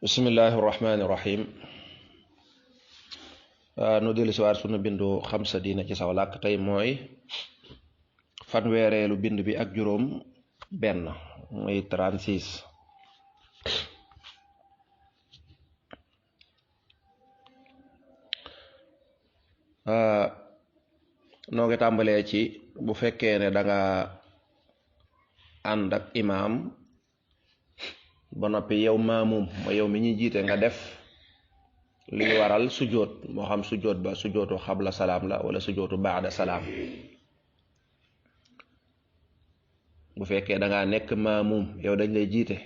bismillahi irrahmani irrahim nu dellu si waat sunu bindu xam sa diina ci saw làkk tey mooy fanweereelu bind bi ak juróom benn muy 36 noo ngi tàmbalee ci bu fekkee ne danga ànd ak imaam ba noppi yow maamum ma yow mi ñuy jiite nga def li waral sujjóot moo xam sujjóot ba sujjóotu xabla salaam la wala sujjóotu baada salaam bu fekkee da ngaa nekk maamum yow dañ lay jiite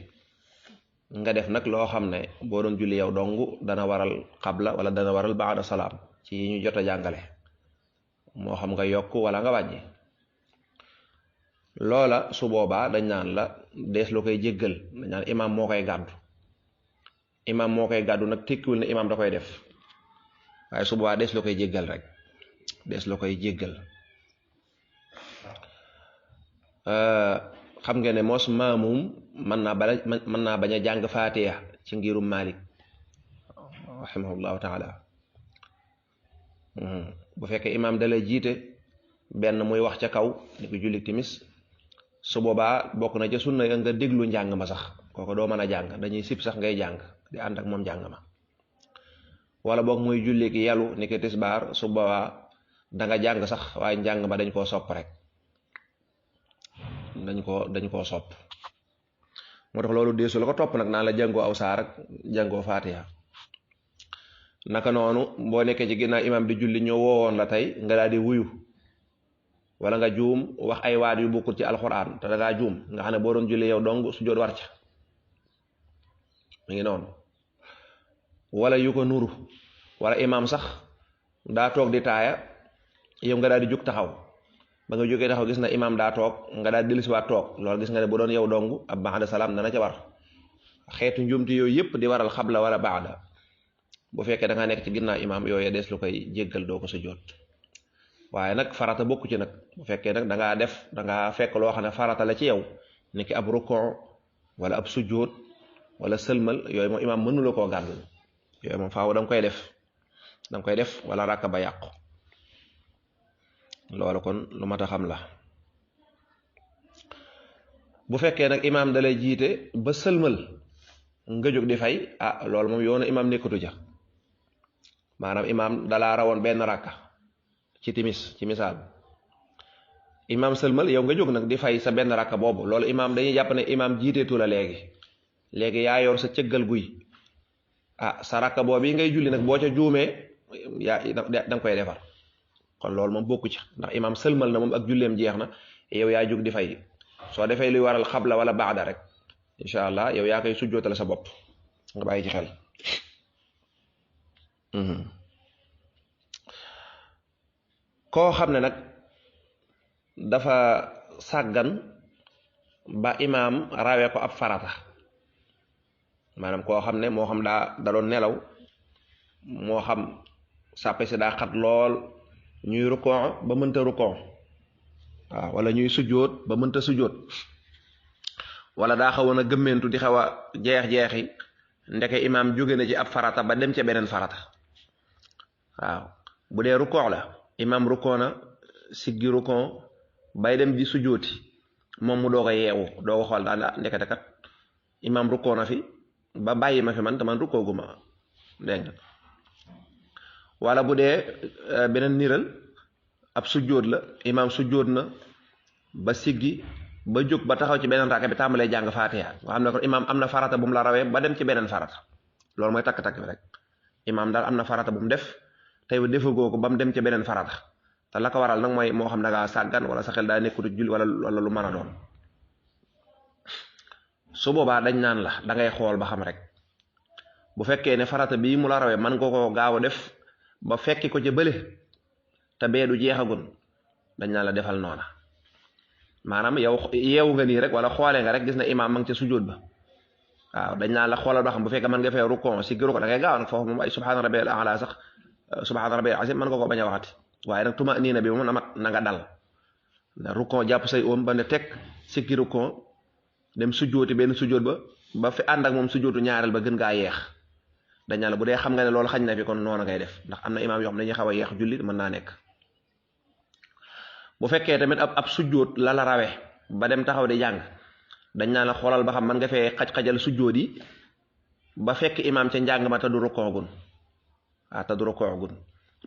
nga def nag loo xam ne boo doon julli yow dong dana waral xabla wala dana waral baada salaam ci yi ñu jot a jàngale moo xam nga yokk wala nga wàññi loola su boobaa dañ naan la dees lu koy jéggal dañ naan imaam moo koy gàddu imaam moo koy gàddu nag tekkiwul ne imaam da koy def waaye su boobaa dees lu koy jéggal rek dees lu koy jéggal xam nga ne mos maamum mën naa bañ a jàng faatiya ci ngirum Malik rahimahullahu taala bu fekkee imaam da lay jiite benn muy wax ca kaw ni ko julli timis su boobaa bokk na ca sunna nga déglu njàng ma sax kooku doo mën a jàng dañuy sib sax ngay jàng di ànd ak moom njàng ma wala boog muy julli ki yalu ni ki tisbaar su boobaa da nga jàng sax waaye njàng ma dañ koo sopp rek dañ koo sopp moo tax loolu deesu la ko topp nag naan la jàngoo aw saar ak jàngoo faatiha naka noonu boo nekkee ci ginnaaw imaam di julli ñoo woowoon la tey nga daal di wuyu wala nga juum wax ay waat yu bokkul ci alxuraan te da ngaa juum nga xam ne boo doon julli yow dong sujjóot war ca mi ngi noonu wala yu ko nuru wala imaam sax daa toog di taaya yow nga daal di jug taxaw ba nga jógee taxaw gis na imaam daa toog nga daal di dellusiwaat toog loolu gis nga ne bu doon yow dong ab baada salaam dana ca war xeetu njuumti yooyu yëpp di waral xabla wala baada bu fekkee da nga nekk ci ginnaaw imaam yooyu des lu koy jéggal doo ko sujjóot waaye nag farata bokku ci nag bu fekkee nag da ngaa fekk loo xam ne farata la ci yow ni ki ab rukon wala ab sujjóot wala sëlmal yooyu moom imaam mënula koo gàddu yooyu moom faaw da nga koy def wala ràkka ba yàqu loolu kon lu mat a xam la bu fekkee nag imaam da lay jiite ba sëlmal nga jóg di fay loolu moom yoonu imaam nekkatu ja maanaam imaam dalaa rawoon benn ràkka ci timis ci misaal imaam sëlmal yow nga jóg nag di fay sa benn ràkka boobu loolu imaam dañuy jàpp ne imaam jiiteetu la léegi yaa yor sa cëggal guy sa ràkka boobu yi ngay julli nag boo ca juumee da nga koy defar kon loolu moom bokku ci ndax imaam sëlmal na moom ak julleem jeex na yow yaa jóg di fay soo defee luy waral xabla wala baada rek incha allah yow yaa koy sujjootal sa bopp nga bàyyi ci xel koo xam ne nag dafa sàggan ba imaam rawee ko ab farata maanaam koo xam ne moo xam daa doon nelaw moo xam sàppe si daa xat lool ñuy rukon ba mënta rukon waaw wala ñuy sujjóot ba mënta sujjóot wala daa xawoon a gëmmentu di xaw a jeex-jeexi ndeke imaam jóge na ci ab farata ba dem ca beneen farata waaw bu dee rukon la imaam rukon na siggi rukon bay dem di sujjóoti moom mu doog a yeewu doo ko xool daal ndekete kat imaam rukon na fi ba bàyyi ma fi man te man rukooguma dégg nga wala bu dee beneen niral ab sujjóot la imaam sujjóot na ba siggi ba jóg ba taxaw ci beneen raaka bi tàmbalee jàng faatiha nga xam ne kon imaam am na farata bu mu la rawee ba dem ci beneen farata loolu mooy takk-takk bi rek imaam daal am na farata bu mu def tey defagoo ko ba mu dem ci beneen farata te la ko waral nag mooy moo xam da ngaa sàggan wala sa xel daa nekkut julli wala lu mën a doon su boobaa dañ naan la da ngay xool ba xam rek bu fekkee ne farata bii mu la rawee man nga ko gaaw a def ba fekki ko ca bële te bee du jeexagun dañ naan la defal noona maanaam yow yeewu nga nii rek wala xoolee nga rek gis na imaam ma ngi ca sujjóot ba waaw dañ naan la xoolal ba xam bu fekkee mën nga fee rukon si giru ko da ngay gaaw nag foofu moom ay subhaana rabbiyal a'la sax subhaana rabbiyal azim mën nga ko bañ a waxati waaye nag tuma nii na bi moom na nga dal na rukon jàpp say oom ba ne teg sikki rukon dem sujjóoti benn sujjóot ba ba fi ànd ak moom sujjóotu ñaareel ba gën ngaa yeex dañ naan la bu dee xam nga ne loolu xañ na fi kon noonu ngay def ndax am na imaam yoo xam ne dañuy xaw a yeex julli mën naa nekk. bu fekkee tamit ab sujjóot la la rawe ba dem taxaw di jàng dañ naan la xoolal ba xam mën nga fee xaj-xajal sujjóot yi ba fekk imaam ca njàng ma te du rukkoogun te du rukkoogun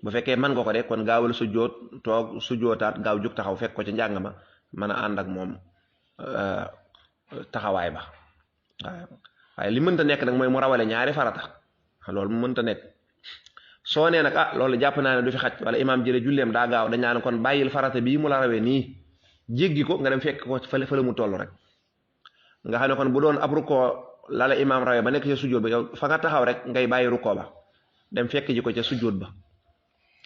bu fekkee mën nga ko de kon gaawal sujjóot toog sujjóotaat gaaw jug taxaw fekk ko ca njàng ma mën a ànd ak moom taxawaay ba waaye li mënta nekk nag mooy mu rawale ñaari farata loolu mu mënta nekk. soo nee nag loolu jàpp naa ne du fi xaj wala imaam jële julleem daa gaaw dañ naan kon bàyyil farata bii mu la rawee nii jéggi ko nga dem fekk ko fële mu toll rek nga xam ne kon bu doon ab rukkoo la la imaam rawee ba nekk ca sujjóot ba yow fa nga taxaw rek ngay bàyyi rukkoo ba dem fekk ji ko ca sujjóot ba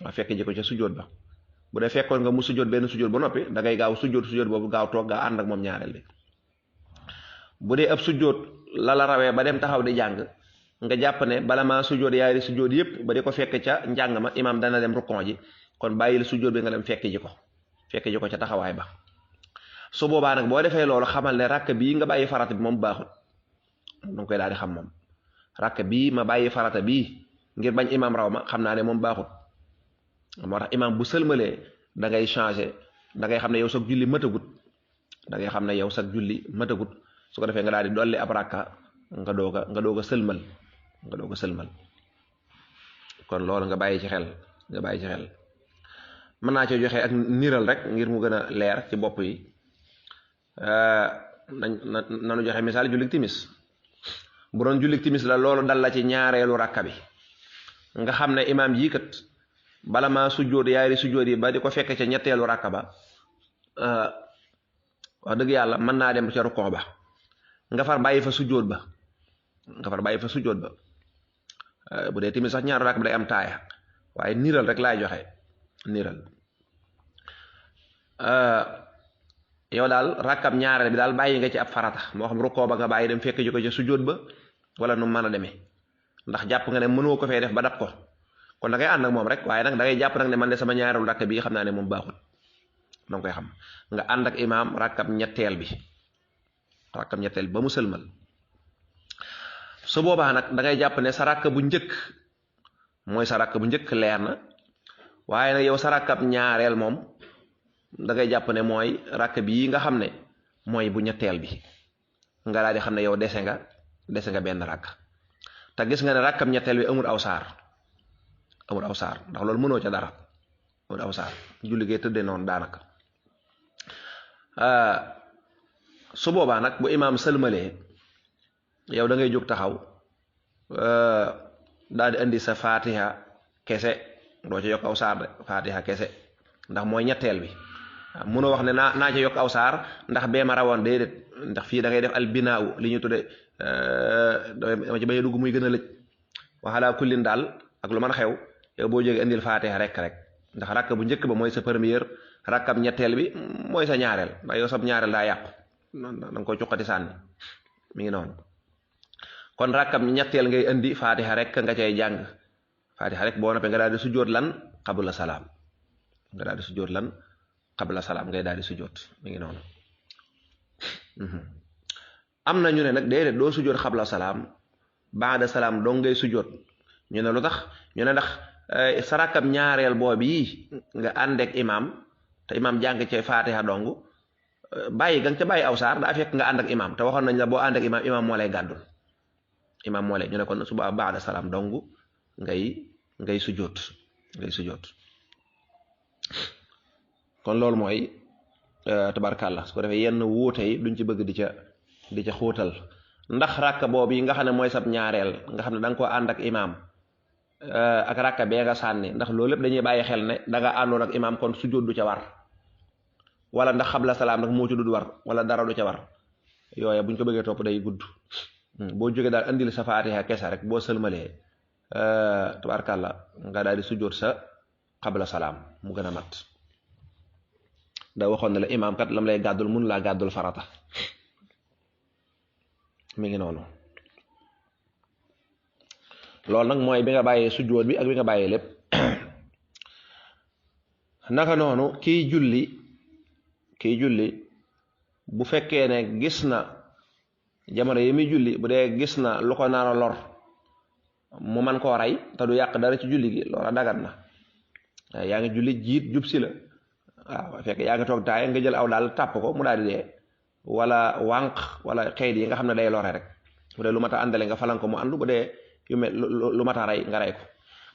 waaw fekk ji ko ca sujjóot ba bu dee fekkoon nga mu sujjóot benn sujjóot ba noppi da ngay gaaw sujjóot boobu gaaw toog gaa ànd ak moom ñaareel bi. bu dee ab sujjóot la la rawee ba dem taxaw di jàng nga jàpp ne bala maa sujjóot yaari sujjóot yëpp ba di ko fekk ca njàng ma imaam dana dem rukkoo ji kon bàyyil sujjóot bi nga dem fekk ji ko ca taxawaay ba. su boobaa nag boo defee loolu xamal ne rakk bii nga bàyyi farata bi moom baaxut da nga koy daal di xam moom rakk bii ma bàyyi farata bii ngir bañ imaam raw ma xam naa ne moom baaxut. moo tax imaam bu sëlmalee da ngay changé da ngay xam ne yow sag julli matagut su ko defee nga daal di dolli ab rakka nga doog a sëlmal kon loolu nga bàyyi ci xel mën naa cee joxe ak niral rek ngir mu gën a leer ci bopp yi nanu joxe misaal jullik timis bu doon jullik timis la loolu dal la ci ñaareelu rakka bi nga xam ne imaam jii kat bala maa sujjóot yaari sujjóot yi ba di ko fekk ca ñetteelu rakka ba wax dëgg yàlla mën naa dem ca rukkoo ba nga far bàyyi fa sujjóot ba bu dee timis sax ñaaru rakka bi day am taaya waaye niral rek laay joxe niral yow daal rakkab ñaareel bi daal bàyyi nga ci ab farata moo xam rukkoo ba nga bàyyi dem fekk ji ko ca sujjóot ba wala nu mën a demee ndax jàpp nga ne mënoo ko fee def ba dab ko kon da ngay ànd ak moom rek waaye nag da ngay jàpp nag ne man de sama ñaareelu rakk bi xam naa ne moom baaxul danga koy xam nga ànd ak imaam rakkab ñetteel bi ba mu sëlmal su boobaa nag da ngay jàpp ne sa rakk bu njëkk mooy sa rakk bu njëkk leer na waaye nag yow sa rakkab ñaareel moom da ngay jàpp ne mooy rakk bii nga xam ne mooy bu ñetteel bi nga daal di xam ne yow dese nga benn rakk te gis nga ne rakkab ñetteel bi amul aw saar ndax loolu mënoo ca dara amul aw saar julli gee tëddee noonu daanaka su boobaa nag bu imaam sëlmalee yow da ngay jóg taxaw daal di indi sa fatiha kese doo ca yokk aw saar de fatiha kese ndax mooy ñetteel bi mënoo wax ne naa ca yokk aw saar ndax bee ma rawoon déedéet ndax fii da ngay def al binaaw li ñu tudde dama ci bañ a dugg muy gën a lëj waxalaa kullin daal ak lu mën a xew yow boo jógee indil fatiha rek ndax rakk bu njëkk ba mooy sa première rakkab ñetteel bi mooy sa ñaareel ndax yow sab ñaareel daa yàqu da nga koy cuqati sànni mi ngi noonu kon rakkab ñetteel ngay indi fatiha rek nga cay jàng fatiha rek boo noppee nga daal di sujjóot lan qabla salaam ngay daal di sujjóot mi ngi noonu am na ñu ne nag déedéet doo sujjóot qabla salaam baada salaam dong ngay sujjóot ñu ne lu tax ñu ne ndax sa rakkab ñaareel boobu yi nga ànd ak imaam te imaam jàng ci fatiha dong bàyyi nga ca bàyyi aw saar daa fekk nga ànd ak imaam te waxoon nañ la boo ànd ak imaam moo lay gàddul ñu ne kon suba baada salaam dong ngay sujjóot kon loolu mooy tabarkàlla su ko defee yenn wuute yi duñ ci bëgg di ca xóotal ndax rakka boobu yi nga xam ne mooy sab ñaareel nga xam ne da nga koo ànd ak imaam ak rakka bee nga sànni ndax loolu lépp dañuy bàyyi xel ne da nga àndoon ak imaam kon sujjóot du ca war wala ndax xabla salaam nag moo ci du war wala dara du ca war yooye buñ ko bëggee topp day gudd boo jógee daal andil sa faatiha kese rek boo sëlmalee tabarkàlla nga daal di sujjóot sa xabla salaam mu gën a mat da waxoon ne la imaam kat lam lay gàddul mun laa gàddul farata mi ngi noonu loolu nag mooy bi nga bàyyee sujjóot bi ak bi nga bàyyee lépp naka noonu kiy julli bu fekkee ne gis na jamono yi muy julli bu dee gis na lu ko nar a lor mu man koo rey te du yàq dara ci julli gi loola dagan na yaa ngi julli jiit jub si la waaw fekk yaa ngi toog taay nga jël aw daal tàpp ko mu daal di dee wala wànq wala xeet yi nga xam ne day lore rek bu dee lu mat a àndale nga falan ko mu àndu bu dee yu mel lu mat a rey nga rey ko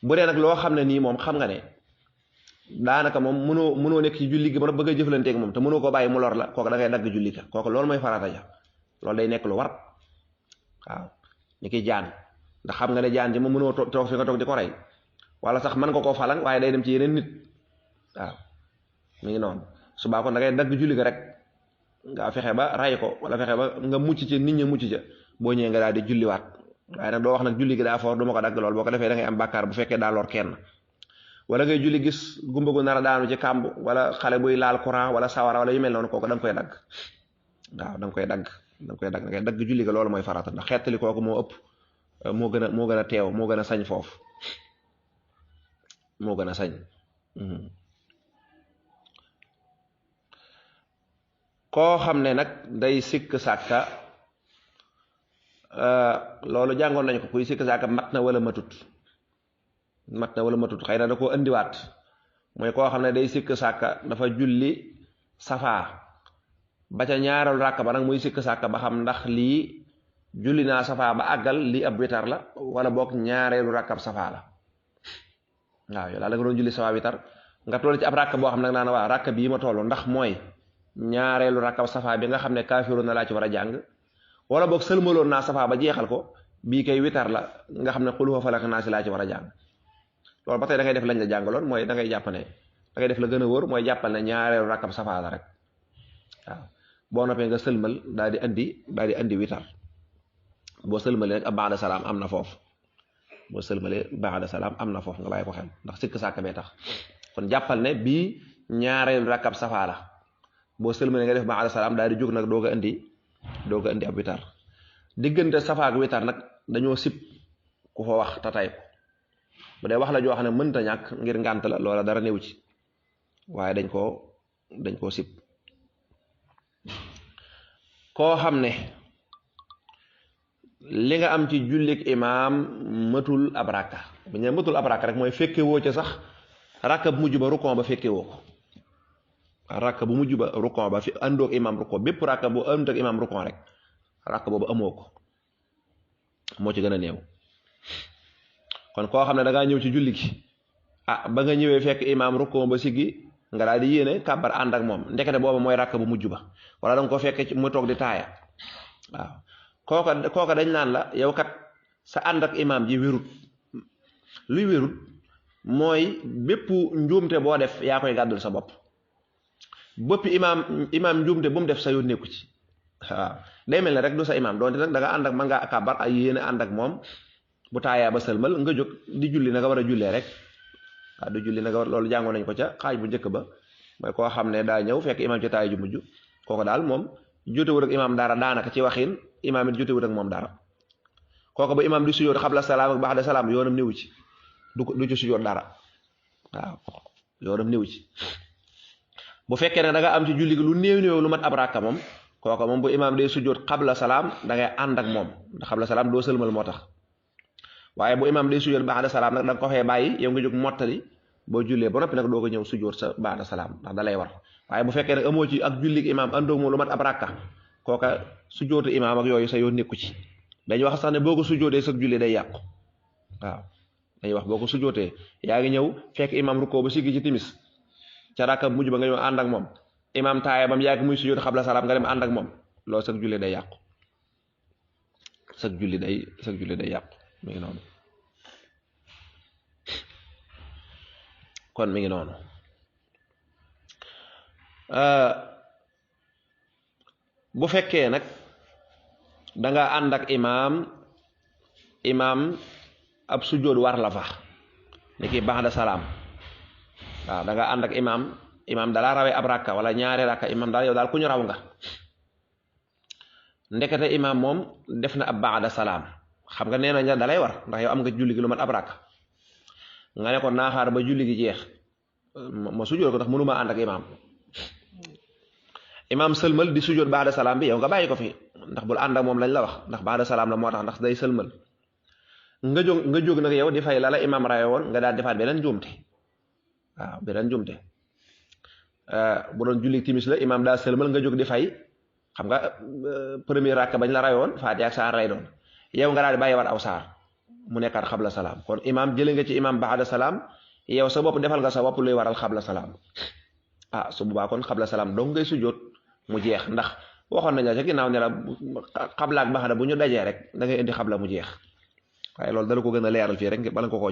bu dee nag loo xam ne nii moom xam nga ne daanaka moom mënoo nekk ci julli gi ba bëgg a jëflanteeg moom te mënoo ko bàyyi mu lor la kooku da ngay dagg julli ka kooku loolu mooy farata ja loolu day nekk lu war waaw ni ki jaan ndax xam nga ne jaan ji moom mënoo toog fi nga toog di ko rey wala sax mën nga koo falan waaye day dem ci yeneen nit waaw mi ngi noonu subaa kon da ngay dagg julli ga rek nga fexe ba ray ko wala fexe ba nga mucc ci nit ñi mucc ca boo ñëwee nga daal di julliwaat waaye nag doo wax nag julli gi daa foor du ma ko dagg lool boo ko defee da ngay am bàkkaar bu fekkee daa lor kenn wala ngay julli gis gumba gu nar a daanu ci kàmb wala xale buy laal courant wala sawara wala yu mel noonu kooku da nga koy dagg waaw da nga koy dagg da ngay dagg julli ga loolu mooy farata ndax xettali kooku moo ëpp moo gën a teew moo gën a sañ foofu moo gën a sañ koo xam ne nag day sikk sàkka loolu jàngoon nañ ko kuy sikk sàkka mat na wala matut xëy na da koo indiwaat mooy koo xam ne day sikk sàkka dafa julli safaa ba ca ñaareelu ràkk ba nag muy sikk sàkka ba xam ndax lii julli naa safaa ba àggal lii ab witar la wala boog ñaareelu ràkkab safaa la waaw yow daal da nga doon julli safaa witar nga toll ci ab ràkk boo xam nag naa ne waa ràkk bii ma toll ndax mooy ñaareelu ràkkab safaa bi nga xam ne kaafiru na laa ci war a jàng wala boog sëlmaloon naa safaa ba jeexal ko bii kay witar la nga xam ne xul huwa falaq naas laa ci war a jàng loolu ba tey da ngay def lañ la jàngaloon mooy da ngay jàpp ne da ngay def la gën a wóor mooy jàppal ne ñaareelu ràkkab safaa la rek waaw boo noppee nga sëlmal daal di andi witar boo sëlmalee rek ab ba'da salaam am na foofu boo sëlmalee ba'da salaam am na foofu nga bàyyi ko xel ndax sikk sàkk bee tax kon jàppal ne bii ñaareelu ràkkab safaa la boo sëlmalee nga def ba'da salaam daal di jóg nag doog a andi ab witar diggante safaa ak witar nag dañoo sib ku fa wax tatay ko bu dee wax la joo xam ne mënta ñàkk ngir ngànt la loola dara néew ci waaye dañ koo sib koo xam ne li nga am ci jullik imaam matul ab rakka bu ñu matul ab rakka rek mooy fekke woo ca sax rakka bu mujj ba rukon ba fekke woo ko rakka bu mujj ba rukon ba fi àndoog imaam rukon bépp rakka bu ànd ak imaam rukon rek rakka boobu amoo ko moo ci gën a néew kon koo xam ne da ngaa ñëw ci julli gi ba nga ñëwee fekk imaam rukon ba siggi nga daal di yéene kàbbar ànd ak moom ndekete booba mooy rakka bu mujj ba wala da nga ko fekkee mu toog di taaya waaw kooka dañ naan la yow kat sa ànd ak imaam ji wérut luy wérut mooy bépp njuumte boo def yaa koy gàddul sa bopp boppi imaam njuumte bu mu def sa yoon nekku ci waaw day mel ne rek du sa imaam doonte nag da nga ànd ak mën ngaa kàbbar ay yéene ànd ak moom bu taayaa ba sëlmal nga jóg di julli na nga war a jullee rek waaw du julli na nga war loolu jàngoon nañ ko ca xaaj bu njëkk ba mooy koo xam ne daa ñëw fekk imaam ci taaya ju mujj kooku daal moom jotewut ak imaam dara daanaka ci waxin imaam it jotewut ak moom dara kooku ba imaam di sujjóot xabla salaam ak ba'da salaam yoonam néew ci du ci sujjóot dara waaw yoonam néew ci bu fekkee ne da nga am ci julli gi lu néew lu mat ab rakka moom kooku moom bu imaam day sujjóot xabla salaam da ngay ànd ak moom ndax xabla salaam doo sëlmal moo tax waaye bu imaam day sujjóot ba'da salaam nag da nga ko fee bàyyi yow nga jóg mottali boo jullee ba noppi nag doo ko ñëw sujjóot sa ba'da salaam ndax da lay war waaye bu fekkee nag amoo ci ak jullig imaam àndoog moom lu mat ab rakka kooka sujjóotu imaam ak yooyu sa yoon nekku ci dañuy wax sax ne boo ko sujjóotee sa julli day yàqu waaw dañuy wax boo ko sujjóotee yaa ngi ñëw fekk imaam rukkoo ba siggi ci timis ca rakka mujj ba nga ñëw ànd ak moom imaam taaya bam yàgg muy sujjóot xabla salaam nga dem ànd ak moom loolu sa julli day yàqu sa julli day yàqu mi ngi noonu kon mi ngi noonu bu fekkee nag da nga ànd ak imaam ab sujjóot war la fa ni ki ba'da salaam waaw da nga ànd ak imaam dalaa rawee ab rakka wala ñaari rakka imaam daal yow daal ku ñu raw nga ndekete imaam moom def na ab ba'da salaam xam nga nee nañ dalay war ndax yow am nga julli gi lu mat ab rakka nga ne ko naaxaar ba julli gi jeex ma sujjóot ko tax mënuma ànd ak imaam sëlmal di sujjóot baada salaam bi yow nga bàyyi ko fi ndax bul ànd ak moom lañ la wax ndax baada salaam la moo tax ndax day sëlmal nga jóg nag yow di fay la la imaam rawe woon nga daal defaat beneen njuumte waaw beneen njuumte bu doon julli timis la imaam daa sëlmal nga jóg di fay xam nga premier rakk bañ la rawe woon faatiha ak saar lay doon yow nga daal di bàyyiwaat aw saar mu nekkaat xabla salaam kon imaam jëlee nga ci imaam baada salaam yow sa bopp defal nga sa bopp luy waral xabla salaam su boobaa kon xabla salaam dong ngay sujjóot mu jeex ndax waxoon nañ la ca ginnaaw ne la xabla ak baxda bu ñu dajee rek da ngay indi xabla mu jeex waaye loolu dala ko gën a leeral fii rek bala nga koo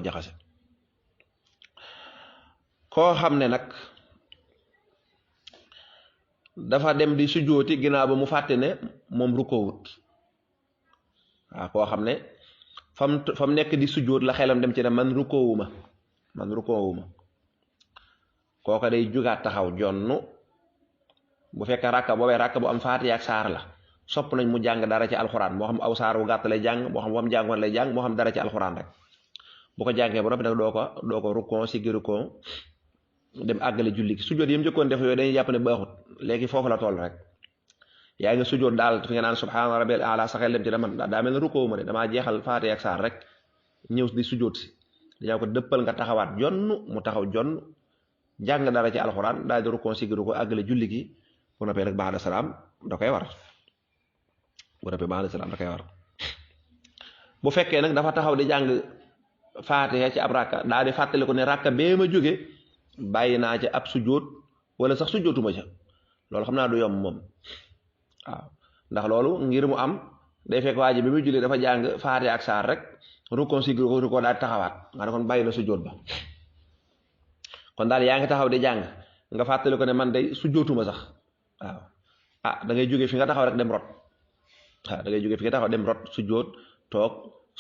jaxase koo xam ne nag dafa dem di sujjóoti ginnaaw ba mu fàtte ne moom rukkoowut waaw koo xam ne fam nekk di sujjóot la xelam dem ci ne man rukkoowuma kooka day jugaat taxaw jonn bu fekkee ràkka boobee ràkka bu am faatiha ak saar la sopp nañ mu jàng dara ci alxuraan moo xam aw saar wu gàtt lay jàng moo xam wam jàngoon lay jàng moo xam dara ci alxuraan rek bu ko jàngee ba noppi nag doo ko rukkoo siggi rukkoo dem àggale julli gi sujjóot yi mu njëkkoon def yooyu dañuy jàpp ne baaxut léegi foofu la toll rek yaa ngi sujjóot daal fi nga naan subhaana rabbil a'la sa xel dem ci ne man daa mel ne rukkoo ma de damaa jeexal faatiha ak saar rek ñëw di sujjóot si dañaa ko dëppal nga taxawaat jonn mu taxaw jonn jàng dara ci alxuraan daal di rukkoo siggi rukkoo àggale julli gi bu noppee nag ba'da salaam da koy war bu fekkee nag dafa taxaw di jàng faatiha ci ab rakka daal di fàttaliku ne rakka bee ma jóge bàyyi naa ca ab sujjóot wala sax sujjóotuma ca loolu xam naa du yomb moom waaw ndax loolu ngir mu am day fekk waa ji bi muy julli dafa jàng faatiha ak saar rek rukkoo siggi rukkoo daal di taxawaat nga ne kon bàyyi na sujjóot ba kon daal yaa ngi taxaw di jàng nga fàttaliku ne man day sujjóotuma sax waaw da ngay jóge fi nga taxaw rek dem rot da ngay jóge fi nga taxaw dem rot sujjóot toog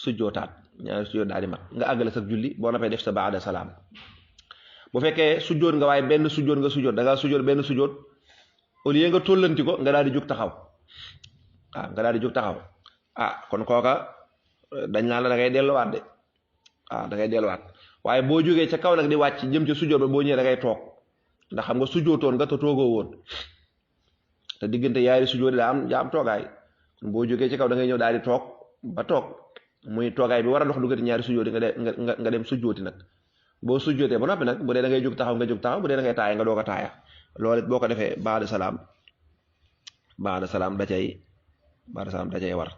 sujjóotaat ñaari sujjóot daal di mat nga àggale sa julli boo noppee def sa baada salaam bu fekkee sujjóot nga waaye benn sujjóot nga sujjóot da ngaa sujjóot benn sujjóot au lieu nga tóllanti ko nga daal di jóg taxaw kon kooka dañ naan la da ngay delluwaat de da ngay delluwaat waaye boo jógee ca kaw nag di wàcc jëm ca sujjóot ba boo ñëwee da ngay toog ndax xam nga sujjóotoon nga te toogoo woon te diggante yaari sujjóot daa am toogaay boo jógee ci kaw da ngay ñëw daal di toog ba toog muy toogaay bi war a dox duggati ñaari sujjóoti nga dem sujjóoti nag boo sujjóotee ba noppi nag bu dee da ngay jóg taxaw nga jóg taxaw bu dee da ngay taaya nga doog a taaya loolu it boo ko defee baada salaam da cay war